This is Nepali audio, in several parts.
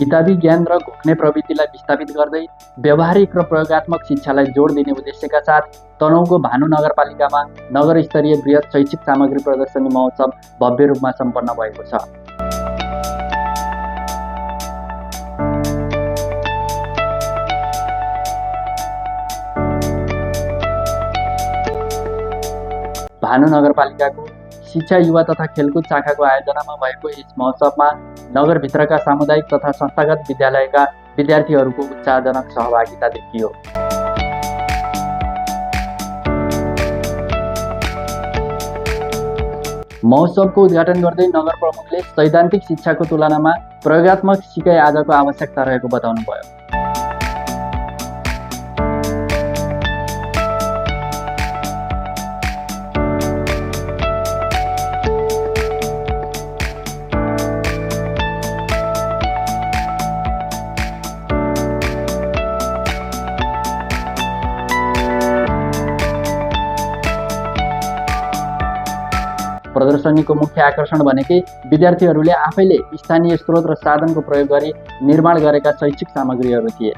किताबी ज्ञान र घोक्ने प्रवृत्तिलाई विस्थापित गर्दै व्यावहारिक र प्रयोगात्मक शिक्षालाई जोड दिने उद्देश्यका साथ तनहुँको भानु नगरपालिकामा नगर स्तरीय बृहत शैक्षिक सामग्री प्रदर्शनी महोत्सव भव्य रूपमा सम्पन्न भएको छ। भानु नगरपालिकाको शिक्षा, युवा तथा खेलकुद शाखाको आयोजनामा भएको यस महोत्सवमा नगरभित्रका सामुदायिक तथा संस्थागत विद्यालयका विद्यार्थीहरूको उत्साहजनक सहभागिता देखियो। महोत्सवको उद्घाटन गर्दै नगर प्रमुखले सैद्धान्तिक शिक्षाको तुलनामा प्रयोगात्मक सिकाइ आजको आवश्यकता रहेको बताउनुभयो। प्रदर्शनीको मुख्य आकर्षण भनेकै विद्यार्थीहरूले आफैले स्थानीय स्रोत र साधनको प्रयोग गरी निर्माण गरेका शैक्षिक सामग्रीहरू थिए।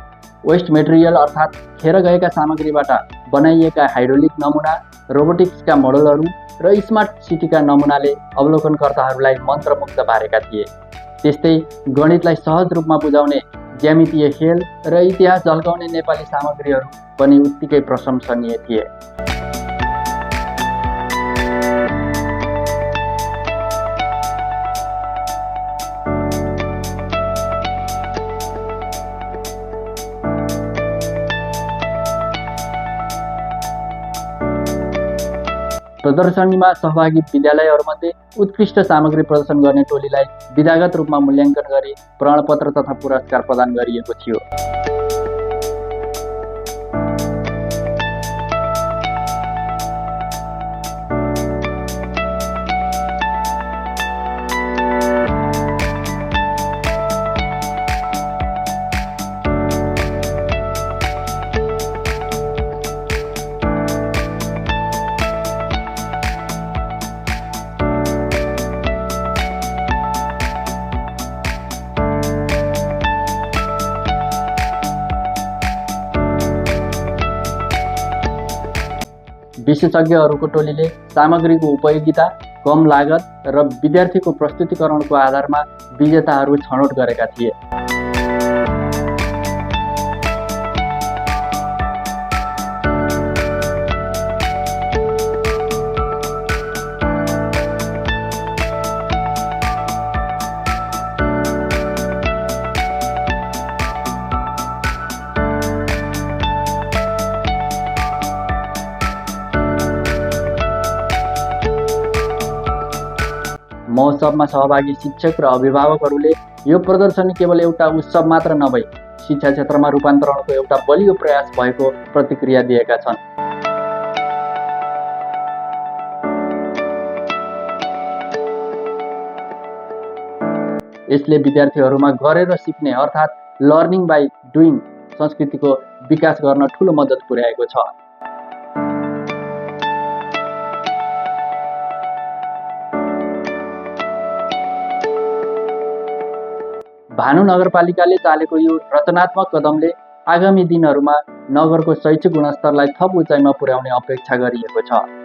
वेस्ट मेटेरियल अर्थात् खेर गएका सामग्रीबाट बनाइएका हाइड्रोलिक नमुना, रोबोटिक्सका मोडलहरू र स्मार्ट सिटीका नमुनाले अवलोकनकर्ताहरूलाई मन्त्रमुग्ध पारेका थिए। त्यस्तै गणितलाई सहज रूपमा बुझाउने ज्यामितीय खेल र इतिहास झल्काउने नेपाली सामग्रीहरू पनि उत्तिकै प्रशंसनीय थिए। प्रदर्शनीमा सहभागी विद्यालयहरूमध्ये उत्कृष्ट सामग्री प्रदर्शन गर्ने टोलीलाई विधागत रूपमा मूल्याङ्कन गरी प्रमाणपत्र तथा पुरस्कार प्रदान गरिएको थियो। विशेषज्ञहरूको टोलीले सामग्रीको उपयोगिता, कम लागत र विद्यार्थीको प्रस्तुतिकरणको आधारमा विजेताहरू छनौट गरेका थिए। महोत्सवमा सहभागी शिक्षक र अभिभावकहरूले यो प्रदर्शनी केवल एउटा उत्सव मात्र नभई शिक्षा क्षेत्रमा रूपान्तरणको एउटा बलियो प्रयास भएको प्रतिक्रिया दिएका छन्। यसले विद्यार्थीहरूमा गरेर सिक्ने अर्थात् लर्निङ बाई डुइङ संस्कृतिको विकास गर्न ठूलो मद्दत पुर्याएको छ। भानु नगरपालिकाले चालेको यो रचनात्मक कदमले आगामी दिनहरूमा नगरको शैक्षिक गुणस्तरलाई थप उचाइमा पुर्याउने अपेक्षा गरिएको छ।